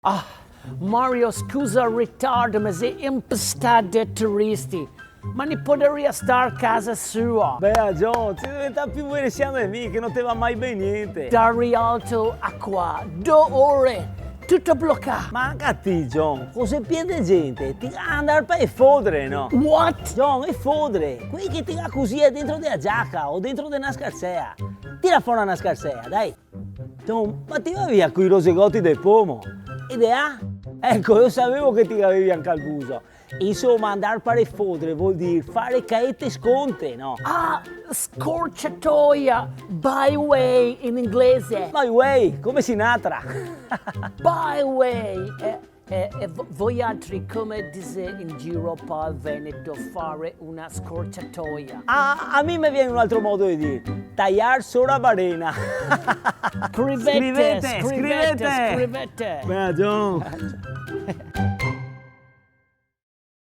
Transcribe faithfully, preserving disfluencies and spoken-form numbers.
Ah, Mario, scusa el ritardo, ma xe inpestà de turisti. Ma no podaria star a casa sua? Beh, John, te si deventà pì veneziano de mi, che no te va mai ben gnente. Da Rialto a qua, do ore, tuto blocà. Ma anca ti, John, co xe pien de gente, te ga da andar par le fodre, no? What? John, le fodre, quei che te ga cusì dentro de la giaca o dentro de na scarsea. Tira fora na scarsea, dai. John, ma te gavevi anca i rosegoti de pomo? E de là? Eco, lo savevo che te gavevi anca el buso. Insoma, andar par le fodre vol dir far caete sconte, no? Ah, scorciatoia, byway in inglese. Byway, come Sinatra. Byway, eh, eh, eh, vo-, voialtri come disé in giro pal Veneto fare una scorciatoia? Ah, a mi me vien un altro modo de dir, taiar sora barena. Scrivete, scrivete, scrivete, scrivete. Beh, John.